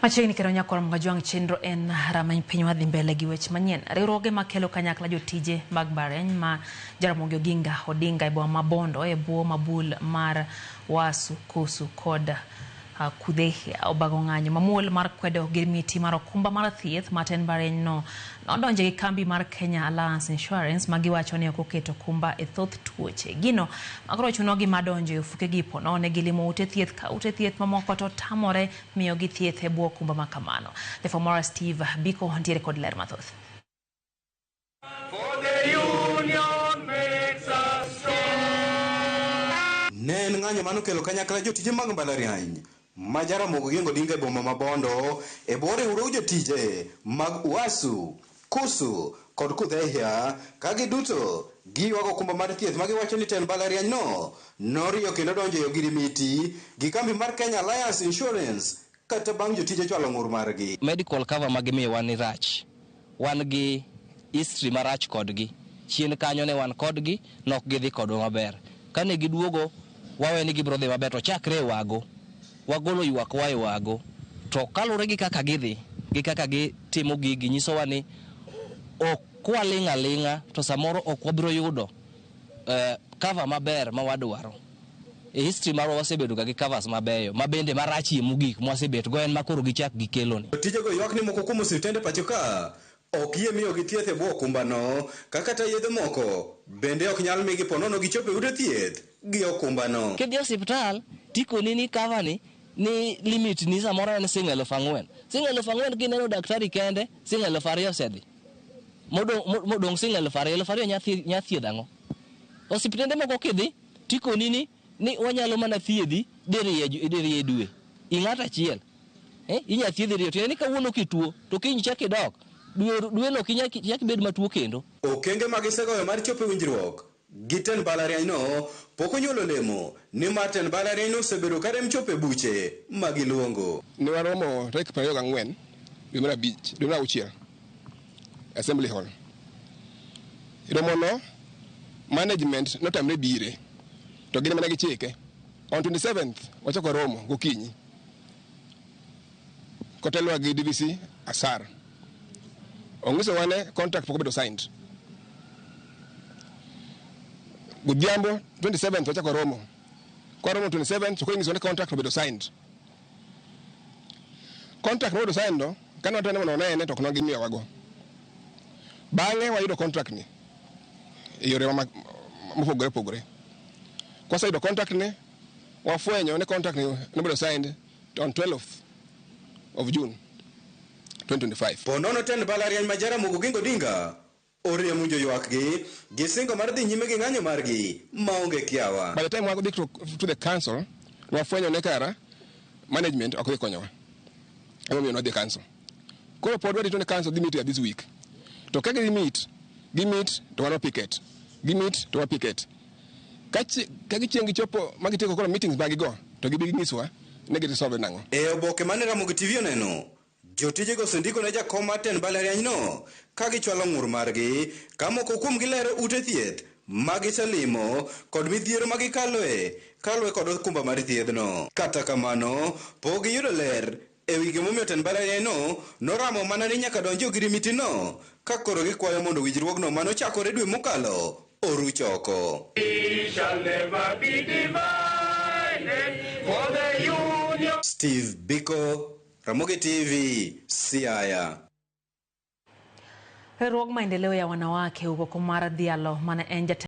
Machiegni kendo nyakwar Mgajwang' chenro en rameny piny wadhi mbele gi weche manyien. Riwruoge makelo kanyakla jotije mag mbalariany ma Jaramogi Oginga Odinga e boma ma Bondo e bwo mabul mar Wasu, Kusu kod Kudhehia obago ng'anyo mamuol mar kwedo girmiti mar okumba mar thieth ma tend mbalariany no nodonje gi kambi mar Kenya Alliance Insurance ma giwacho ni ok oketo okumba e thoth tuoche. Gino makoro chunogi mar donjo e ofukegi po nono gilimo ute thieth ka ute thieth mamoko to tamore miyogi thieth e bwo okumba ma kamano. Jafwambo Steve Biko ntiere kod ler mathoth. For the union makes us strong. Ne en ng'anyo manokelo kanyakla jotije mag mbalariany ma Jaramogi Oginga Odinga e boma ma Bondo e bwo riwruog jotije mag UASU, KUSU kod KUDHEIHA ka giduto giywago okumba mar thieth ma giwacho ni tend mbalariany no noriyo kendo donjo e ogirimiti gi kambi mar Kenya Alliance Insurance kata bang' jotije chwalo ng'ur margi. Medical cover ma gimiyowa ni rach. Wan gi history marach kodgi. Chien kanyo ne wan kodgi, nok gidhi kodwa maber. Kane giduogo, wawe ni gibiro dhi maber to chakre e wago. Wagolo ywak wa e wago. To kaluwore gi kaka gidhi, gi kaka gitimo gigi nyisowa ni ok kwaling' aling'a to samoro ok wabiro yudo cover maber ma wadwaro. E history marwa wasebedo ga gi covers mabeyo, ma bende marachie mogik mwasebet go en ma koro gichak gikeloni. Jotijego ywak ni moko kuom osiptende pacho ka ok yie miyogi thieth e bwo okumbano ka kata yedhe moko bende ok nyal migi ponono gichopo e ute thieth gi okumbano. Kidhi osiptal tikoni ni cover ni limit ni samoro en siling 4,000. Siling 4,000 kineno daktari kende, siling 2,000 osedhi. Modong' siling 2,000, 2,000 nya thiedho ang'o? Osiptende moko kidhi tikoni ni wanyalo mana thiedhi diriyo diriyo e dwe. I ng'ato achiel. Inya thiedhi diriyo. Tiende ni kawuono kituo, to kiny ichak idok. Dwe dweno ok ichak ibed matuo kendo. Okenge ma gisegoyo mar chopo e winjruok gi tend mbalariany no pok onyuolo olemo nimar tend mbalariany no osebedo ka rem chopo e buche ma giluongo. Ne waromo tarik 24 dwe mar abich dwe mar auchiel Assembly Hall. Romono management notamre bire to gin mana gichike. On 27th wachako romo gokinyi kotelwa gi DVC Asar. Onyisowa ne contract pok obedo signed. Godhiambo 27th wachako romo. Kwaromo 27th to koro inyisowa ni contract obedo signed. Contract mobedo signed no, kane watemo mondo wanene to ok ne gimiyowago. Bang'e wayudo contract ni e yore mopogore opogore. Kwaseyudo contract ni, wafwenyo ni contract ni nobedo signed on 12th of June 2025. Po nono tend mbalariany ma Jaramogi Oginga Odinga oriemo winjo ywakgi gi singo mar dhi nyime gi ng'anyo margi maonge kiawa. By the time wadhi to the council, wafwenyo ne kara management ok dhi konyowa. Emomiyo nwadhi e council. Koro pod warito ni council dhi meet this week. To ka gidhi meet, gi meet to wan wapicket. Gi meet to wapicket. Ka gichieng' gichopo ma gitieko koro meetings mag go, to gibi ginyiswa ni giresolve nang'o. E oboke mane Ramogi TV oneno, jotijego osendiko ne jakom mar tend mbalariany no ka gichwalo ng'ur margi ka moko kuomgi lero ute thieth ma giselimo kod midhiero ma gikaloe kaluwore kod okumba mar thiedhno. Kata kamano, pok giyudo ler e wi gimomiyo tend mbalariany no noramo mana ni nyaka donji ogirimiti no ka koro gikwayo mondo winjruogno manochakore dwe mokalo oruch oko. We shall never be divided. For the union. Steve Biko, Ramogi TV, Siaya. Riwruog maendeleo ya wanawake huko Komar Dhialo mane en jatend